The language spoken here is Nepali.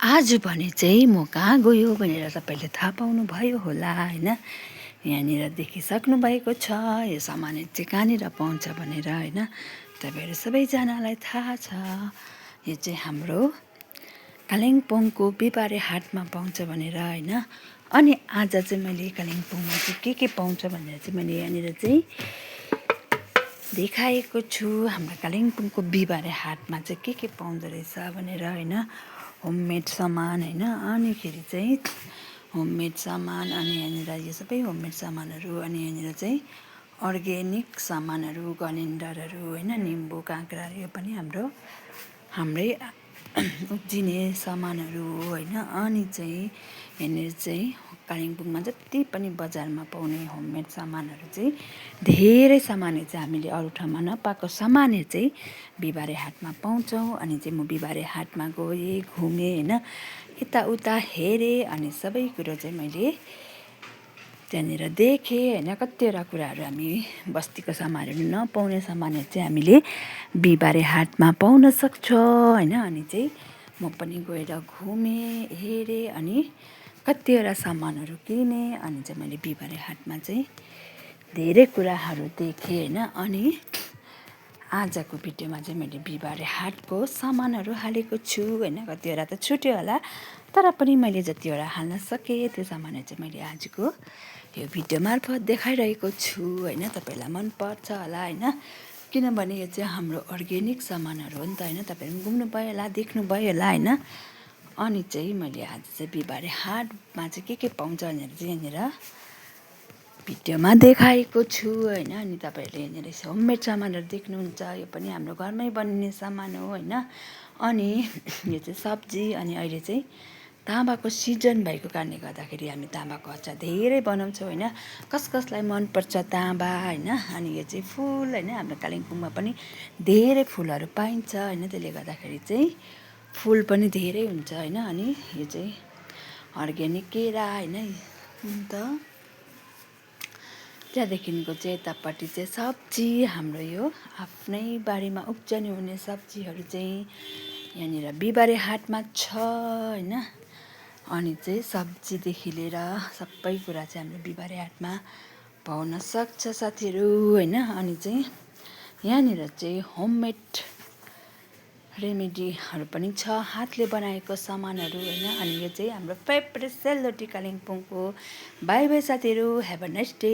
आज भने चाहिँ म कहाँ गयो भनेर तपाईँले थाहा पाउनुभयो होला होइन। यहाँनिर देखिसक्नु भएको छ यो सामानहरू चाहिँ कहाँनिर पाउँछ भनेर होइन। तपाईँहरू सबैजनालाई थाहा छ यो चाहिँ हाम्रो कालिम्पोङको बिहिबारे हाटमा पाउँछ भनेर होइन। अनि आज चाहिँ मैले कालिम्पोङमा चाहिँ के पाउँछ भनेर चाहिँ मैले यहाँनिर चाहिँ देखाएको छु। हाम्रो कालिम्पोङको बिहिबारे हाटमा चाहिँ के पाउँदो रहेछ भनेर होइन। होममेड सामान होइन, अनिखेरि चाहिँ होममेड सामान, अनि यहाँनिर यो सबै होममेड सामानहरू, अनि यहाँनिर चाहिँ अर्ग्यानिक सामानहरू, कलिन्डरहरू होइन, निम्बु काँक्राहरू यो पनि हाम्रै उब्जिने सामानहरू हो होइन। अनि चाहिँ यहाँनिर चाहिँ कालिम्पोङमा जति पनि बजारमा पाउने होममेड सामानहरू चाहिँ धेरै सामानहरू चाहिँ हामीले अरू ठाउँमा नपाएको सामानहरू चाहिँ बिहिबारे हाटमा पाउँछौँ। अनि चाहिँ म बिहिबारे हाटमा गएँ, घुमेँ होइन, यताउता हेरेँ, अनि सबै कुरो चाहिँ मैले त्यहाँनिर देखेँ होइन। कतिवटा कुराहरू हामी बस्तीको सामानहरू नपाउने सामानहरू चाहिँ हामीले बिहिबारे हाटमा पाउन सक्छौँ होइन। अनि चाहिँ म पनि गएर घुमेँ, हेरेँ, अनि कतिवटा सामानहरू किनेँ। अनि चाहिँ मैले बिहिबारे हाटमा चाहिँ धेरै कुराहरू देखेँ होइन। अनि आजको भिडियोमा चाहिँ मैले बिहिबारे हाटको सामानहरू हालेको छु होइन। कतिवटा त छुट्यो होला, तर पनि मैले जतिवटा हाल्न सकेँ त्यो सामानहरू चाहिँ मैले आजको यो भिडियो मार्फत देखाइरहेको छु होइन। तपाईँलाई मनपर्छ होला होइन, किनभने यो चाहिँ हाम्रो अर्ग्यानिक सामानहरू हो नि त होइन। तपाईँहरू पनि घुम्नुभयो होला, देख्नुभयो होला होइन। अनि चाहिँ मैले आज चाहिँ बिहिबारे हाटमा चाहिँ के पाउँछ भनेर चाहिँ यहाँनिर भिडियोमा देखाएको छु होइन। अनि तपाईँहरूले यहाँनिर होममेड सामानहरू देख्नुहुन्छ, यो पनि हाम्रो घरमै बनिने सामान हो होइन। अनि यो चाहिँ सब्जी, अनि अहिले चाहिँ ताँबाको सिजन भएको कारणले गर्दाखेरि हामी ताँबाको अचार धेरै बनाउँछौँ होइन। कसलाई मनपर्छ ताँबा होइन। अनि यो चाहिँ फुल होइन, हाम्रो कालिम्पोङमा पनि धेरै फुलहरू पाइन्छ होइन। त्यसले गर्दाखेरि चाहिँ फुल पनि धेरै हुन्छ होइन। अनि यो चाहिँ अर्ग्यानिक केरा होइन। अन्त त्यहाँदेखिको चाहिँ यतापट्टि चाहिँ सब्जी, हाम्रो यो आफ्नै बारीमा उब्जनी हुने सब्जीहरू चाहिँ यहाँनिर बिहिबारे हाटमा छ होइन। अनि चाहिँ सब्जीदेखि लिएर सबै कुरा चाहिँ हाम्रो बिहिबारे हाटमा पाउन सक्छ साथीहरू होइन। अनि चाहिँ यहाँनिर चाहिँ होममेड रेमेडीहरू पनि छ, हातले बनाएको सामानहरू होइन। अनि यो चाहिँ हाम्रो फेभरेट सेलरोटी कालिम्पोङको। बाई बाई साथीहरू, हेभ अ नाइस डे।